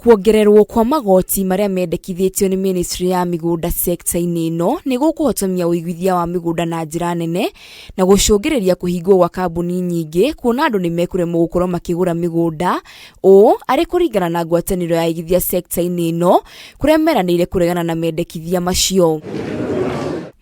Kuongererwo kwa magoti marĩa mendekithĩtio nĩ ministry ya mĩgũnda sekta-inĩ ĩno nĩ gũkũhotomia ũigithia wa mĩgũnda na njĩra nene na gũcũngĩrĩria kũhingwo gwa kambuni nyingĩ kuona andũ nĩ mekũremwo gũkorwo makĩgũra mĩgũnda. Ũũ arĩ kũringana na ngwatanĩro ya aigithia sekta-inĩ ĩno kũrĩa meranĩire kũregana na mendekithia macio.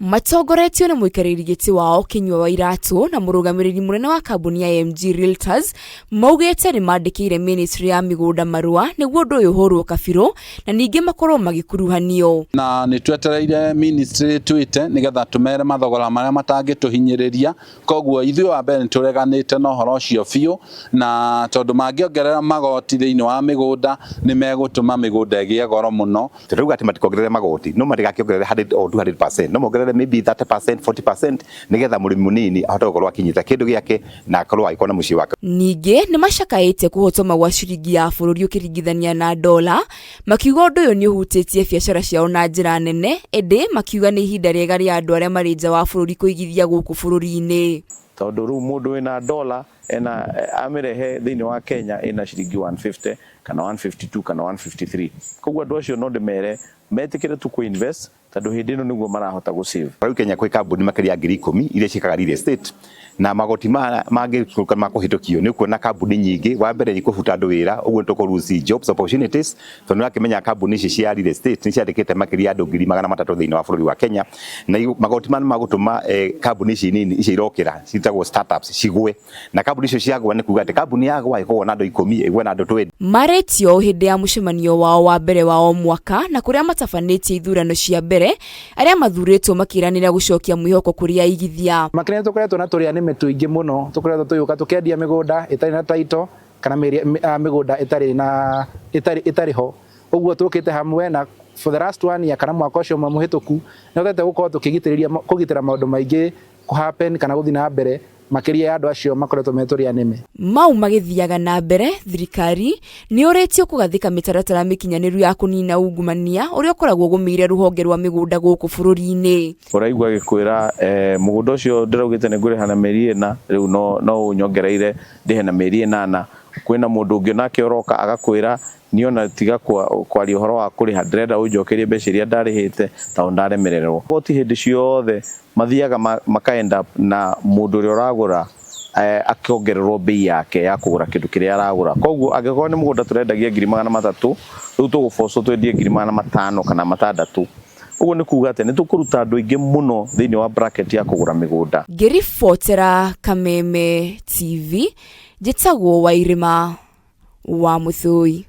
Matongoretio nĩ mũikarĩri gĩtĩ wao Kinyua wa Iratũ na mũrũgamĩrĩri mũnene wa kambuni ya AMG Realtors maugĩte nĩ mandĩkĩire ministry ya mĩgũnda marũa nĩguo ũndũ ũyũ ũhũrwo kabirũ na ningĩ makorwo magĩkuruhanio. Na nĩ twetereire ministry ĩtwĩte nĩgetha tũmere mathogora marĩa matangĩtũhinyĩrĩria. Koguo ithuĩ wa mbere nĩ tũreganĩte na ũhoro ũcio biũ, na tondũ mangĩongerera magoti thĩinĩ wa mĩgũnda nĩ megũtũma mĩgũnda ĩgĩe goro mũno. Tũrauga atĩ matikongerere magoti, no matigakĩongerere 100 or 200%, no mongerere maybe 30%, 40% nĩgetha mũrĩmi mũnini ahote gũkorwo akĩnyita kĩndũ gĩake na akorwo agĩkorwo na mũciĩ wake. Ningĩ nĩ macakaĩte kũhotoma gwa ciringi ya bũrũri ũkĩringithania na dola, makiuga ũndũ ũyũ nĩ ũhutĩtie biacara ciao na njĩra nene, ĩndĩ makiuga nĩ ihinda rĩega rĩa andũ arĩa marĩ nja wa bũrũri kũigithia gũkũ bũrũri-inĩ. Tondũ rĩu mũndũ wĩna dola ena amĩrehe thĩinĩ wa Kenya ĩna ciringi 150 kana 152 kana 153. Koguo andũ acio no ndĩmere metĩkĩre tu kũ invest tondũ hĩndĩ ĩno nĩguo marahota gũ save. Rĩu Kenya kwĩ kambuni makĩria ya 10,000 iria ciĩkaga real estate na magoti maya mangĩtuĩka ma kũhĩtũkio nĩ ũkuona kambuni nyingĩ wa mbere nĩ ikũbuta andũ wĩra ũguo nĩ tũkũ lose jobs opportunities tondũ nĩ ũrakĩmenya kambuni ici cia real estate nĩ ciandĩkĩte makĩria ya andũ 300,000 thĩinĩ wa bũrũri wa Kenya na magoti maya nĩ magũtũma kambuni ici nini ici irokĩra ciĩtagwo startups cigwe na kambuni icio ciagwa nĩ kuga atĩ kambuni yagwa ĩkũgwa na andũ 10 ĩgwe na andũ 20. Marĩtio ũũ hĩndĩ ya mũcemanio wao wa mbere wa o mwaka na kũrĩa matabanĩtie ithurano cia mbere arĩa mathurĩtwo makĩranĩra gũcokia mwĩhoko kũrĩ aigithia. Makĩria nĩ tũkoretwo na tũrĩa nĩme tũingĩ mũno tũkoretwo tũgĩũka tũkĩendia mĩgũnda ĩtarĩ na title kana mĩgũnda ĩtarĩ na ĩtarĩ ĩtarĩ ho. Ũguo tũkĩte hamwe na for the last one year kana mwaka ũcio ũmwe mũhĩtũku nĩ hotete gũkorwo tũkĩgitĩrĩria kũgitĩra maũndũ maingĩ kũ happen kana gũthiĩ na mbere makĩria ya andũ acio makoretwo me tũrĩa nĩme. Mau magĩthiaga na mbere, thirikari nĩ yũrĩtio kũgathĩka mĩtaratara mĩkinyanĩru ya kũnina ungumania ũrĩa ũkoragwo ũgũmĩire rũhonge rwa mĩgũnda gũkũ bũrũri-inĩ. Ũraigua agĩkwĩra mũgũnda ũcio ndĩraugĩte nĩ ngũrĩha na mĩeri ĩna, rĩu no ũnyongereire ndĩhe na mĩeri ĩnana. Kwĩna mũndũ ũngĩ onake ũroka agakwĩra niĩ ona tiga kwaria ũhoro wa kũrĩha ndĩrenda ũnjokerie mbeca iria ndarĩhĩte tondũ ndaremererwo. Magoti hĩndĩ ciothe mathiaga maka end up na mũndũ ũrĩa ũragũra akĩongererwo mbei yake ya kũgũra kĩndũ kĩrĩa aragũra. Koguo angĩkorwo nĩ mũgũnda tũrendagia 300,000, rĩu tũgũbocwo twendie 500,000 kana 600. Ũguo nĩ kuga atĩ nĩ tũkũruta andũ aingĩ mũno thĩinĩ wa bracket ya kũgũra mĩgũnda. Ngĩribotera Kameme TV, njĩtagwo Wairĩma wa Mũthũi.